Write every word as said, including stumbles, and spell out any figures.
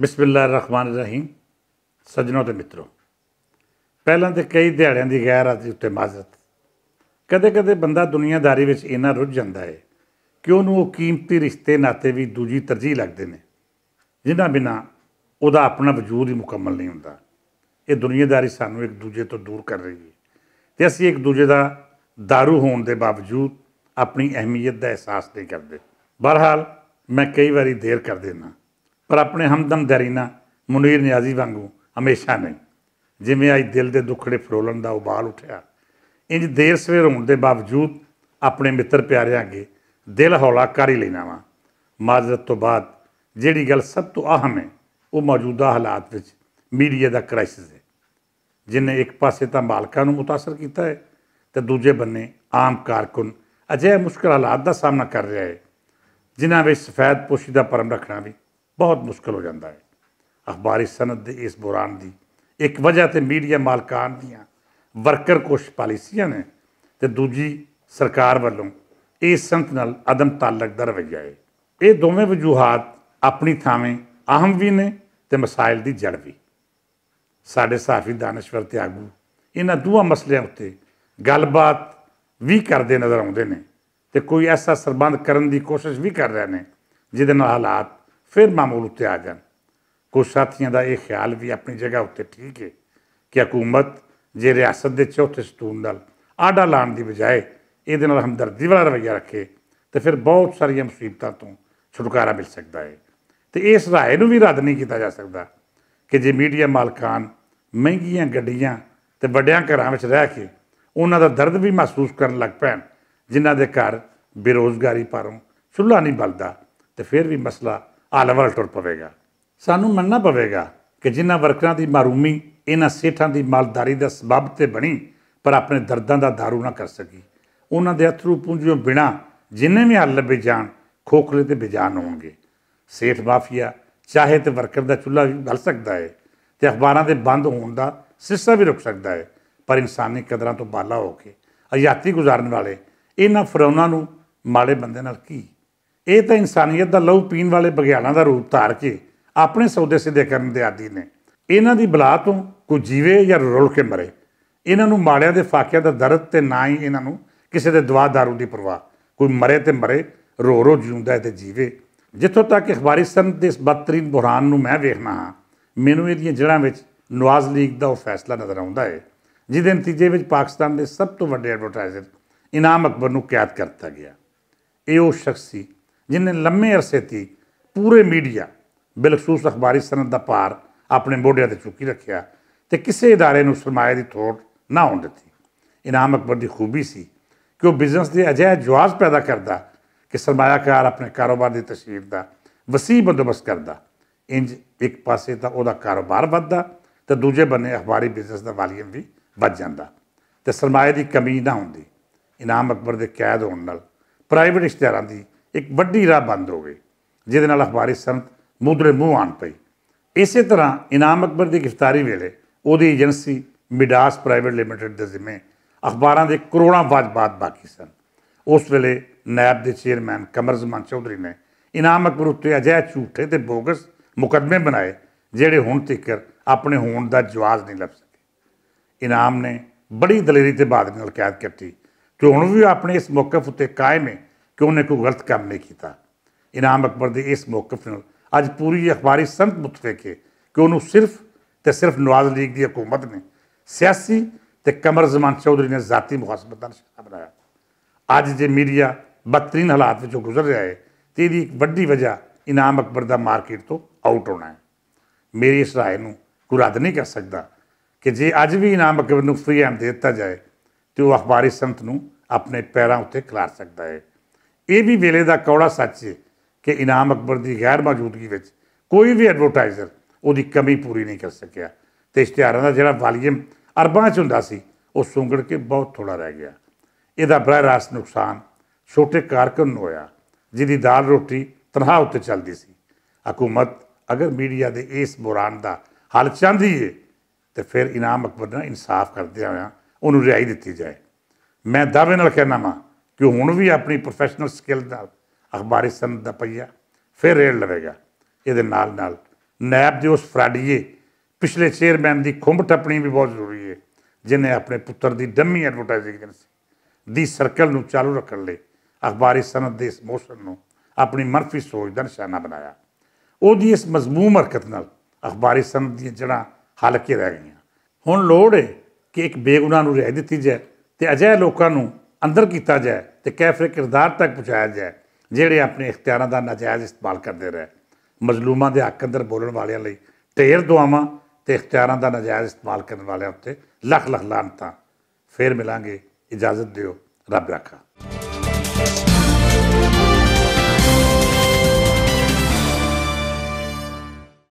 بسم اللہ الرحمن الرحیم۔ سجنوں تے متروں، پہلاں تے کئی دیہاڑیاں دی غیر حاضری اتے معذرت۔ کدے کدے بندہ دنیا داری وچ اینا رجھ جاندا ہے کہ انہوں وہ قیمتی رشتے ناتے وی دوجی ترجیح لگدے نے، جنہاں بنا اوہدا اپنا وجود ہی مکمل نہیں ہوندا۔ ایہہ دنیا داری سانوں اک دوجے توں دور کر رہی ہے، تے اسی اک دوجے دا دارو ہون دے باوجود اپنی اہمیت دا احساس نہیں کردے۔ بہرحال، میں کئی واری دیر کر دینا، پر اپنے ہمدم دہرینا منیر نیازی وانگوں ہمیشہ نہیں۔ جیویں آئی دل دے دکھڑے فرولن دا ابال اٹھیا، انج دیر سویر ہون دے باوجود اپنے متر پیاریاں اگے دل ہولا کر ہی لینا واں۔ معذرت توں بعد، جیہڑی گل سب توں اہم ہے، وہ موجودہ حالات وچ میڈیا دا کرائسس ہے، جنہیں اک پاسے تاں مالکاں نوں متاثر کیتا ہے، تے دوجے بننے عام کارکن اجہے مشکل حالات دا سامنا کر رہا ہے، جنہاں وچ سفید پوشی دا پرم رکھنا وی بہت مشکل ہو جاندا ہے۔ اخباری صنعت دے اس بحران دی اک وجہ تے میڈیا مالکان دیاں ورکر کوش پالیسیاں نے، تے دوجی، سرکار ولوں اس صنعت نال عدم تعلق دا رویہ ہے۔ ایہہ دوویں وجوہات اپنی تھاویں اہم وی نے، تے مسائل دی جڑ وی۔ ساڈے صحافی دانشور تے آگو انہاں دوواں مسئلیاں اتے گل بات وی کردے نظر آوندے نے، تے کوئی ایسا سربند کرن دی کوشش وی کر رہے نے، جس دے نال حالات فیر معمول اتے آ جان۔ کچھ ساتھیاں دا ایہہ خیال وی اپنی جگہ اتے ٹھیک ہے کہ حکومت جے ریاست دے چوتھے ستون نال آڈا لان دی بجائے ایہدے نال ہمدردی والا رویہ رکھے، تے فیر بہت ساریاں مصیبتاں توں چھٹکارا مل سکدا ہے۔ تے اس رائے نوں وی رد نہیں کیتا جا سکدا کہ جے میڈیا مالکان مہنگیاں گڈیاں تے وڈیاں گھراں وچ رہ کے انہاں دا درد وی محسوس کرن لگ پین، جنہاں دے گھر بے روزگاری پاروں چولہا نہیں بلدا، تے فیر وی مسئلہ آلول ٹر پوے گا۔ سانوں مننا پوے گا کہ جنہاں ورکراں دی محرومی انہاں سیٹھاں دی مالداری دا سبب تے بنی، پر اپنے درداں دا دارو نہ کر سکی، انہاں دے اتھرو پونجیوں بنا جنہیں وی حل لبے جان، کھوکھلے تے بے جان ہون گے۔ سیٹھ مافیا چاہے تے ورکر دا چولہا وی بل سکدا ہے، تے اخباراں دے بند ہون دا سسا وی رک سکدا ہے، پر انسانی قدراں توں بالا ہو کے حیاتی گزارن والے انہاں فروناں نوں ماڑے بندے نال کی؟ ایہہ تاں انسانیت دا لہو پین والے بگیاناں دا روپ تار کے اپنے سودے سدھے کرن دے عادی نے۔ انہاں دی بلا توں کوئی جیوے یا رول کے مرے، انہاں نوں ماڑیاں دے فاقیاں دا درد تے نہ ہی انہاں نوں کسے دے دعا دارو دی پرواہ۔ کوئی مرے تے مرے، رو رو جیوندا ہے تے جیوے۔ جتھوں تک اخباری صنعت دے اس بدترین بحران نوں میں ویکھنا ہاں، مینوں ایہدیاں جڑاں وچ نواز لیگ دا او فیصلہ نظر آوندا ہے، جس دے نتیجے وچ پاکستان دے سب توں وڈے ایڈورٹائزر انعام اکبر نوں قید کر دتا گیا۔ ایہہ او شخص سی جنہیں لمے عرصے تھی پورے میڈیا، بالخصوص اخباری صنعت دا پار اپنے موڈیاں تے چکی رکھیا، تے کسے ادارے نوں سرمایہ دی تھوٹ نہ ہون دتی۔ انعام اکبر دی خوبی سی کہ او بزنس دے اجہے جواز پیدا کردا کہ سرمایہ کار اپنے کاروبار دی تشہیر دا وسیع بندوبست کردا۔ انج اک پاسے تاں اوہدا کاروبار ودھدا، تے دوجے بنے اخباری بزنس دا والیوم وی ودھ جاندا، تے سرمایہ دی کمی نہ ہوندی۔ انعام اکبر دے قید ہون نال پرائیویٹ اشتہاراں دی اک وڈی راہ بند ہو گئی، جس دے نال اخباری صنعت مودرے منہ آن پئی۔ اسے طرح انعام اکبر دی گرفتاری ویلے اوہدی ایجنسی مڈاس پرائیویٹ لمیٹڈ دے ذمے اخباراں دے کروڑاں واجبات باقی سن۔ اس ویلے نیب دے چیئرمین قمر زمان چوہدری نے انعام اکبر اتے اجہے جھوٹے تے بوگس مقدمے بنائے، جہڑے ہن تیکر اپنے ہون دا جواز نہیں لب سکے۔ انعام نے بڑی دلیری تے بہادری نال قید کٹی، تے ہن وی اپنے اس موقف اتے قائم ہے کہ انہیں کوئی غلط کم نہیں کیتا۔ انعام اکبر دے اس موقف نال اج پوری اخباری سنت متفق ہے کہ انہوں صرف تے صرف نواز لیگ دی حکومت نے سیاسی تے قمر زمان چوہدری نے ذاتی مخاصمت دا نشانہ بنایا۔ اج جے میڈیا بدترین حالات وچوں گزر رہا ہے، تے ایہدی اک وڈی وجہ انعام اکبر دا مارکیٹ توں آؤٹ ہونا ہے۔ میری اس رائے نوں کوئی رد نہیں کر سکدا کہ جے اج وی انعام اکبر نوں فری ہینڈ دے دتا جائے، تے او اخباری سنت نوں اپنے پیراں اتے کھلار سکدا ہے۔ ایہہ وی ویلے دا کوڑا سچ ہے کہ انعام اکبر دی غیر موجودگی وچ کوئی وی ایڈورٹائزر اوہدی کمی پوری نہیں کر سکیا، تے اشتہاراں دا جڑا والیوم ارباں چ ہوندا سی، او سونگڑ کے بہت تھوڑا رہ گیا۔ ایہدا براہ راست نقصان چھوٹے کارکن نوں ہویا، جس دی دال روٹی تنہا اتے چلدی سی۔ حکومت اگر میڈیا دے اس بحران دا حل چاہندی ہے، تے فیر انعام اکبر نال انصاف کردے ہویا انہوں رہائی دتی جائے۔ میں دعوے نال کہنا واں کہ ہن وی اپنی پروفیشنل سکل نال اخباری سند دا پہیا فیر ریڑ لوے گا۔ ایہدے نال نال نیب دے اس فراڈیے پچھلے چیئرمین دی کھمب ٹپنی بھی بہت ضروری ہے، جنہیں اپنے پتر دی ڈمی ایڈورٹائزنگ ایجنسی دی سرکل نوں چالو رکھن لئی اخباری صنعت دے اس موشن نوں اپنی منفی سوچ دا نشانہ بنایا۔ اوہدی اس مضموم حرکت نال اخباری صنعت دیاں جڑاں ہلکیاں رہ گئیاں۔ ہن لوڑ ہے کہ اک بے گناہ نوں رہائی دتی جائے، تے اجہے لوکاں نوں اندر کیتا جائے تے کیفر کردار تک پہنچایا جائے، جہڑے اپنے اختیاراں دا ناجائز استعمال کردے رہے۔ مظلوماں دے حق اندر بولن والیاں لئی ٹھیر دعاواں تے اختیاراں دا ناجائز استعمال کرن والیاں اتے لکھ لکھ لعنتاں۔ فیر ملانگے، اجازت دیو، رب رکھا۔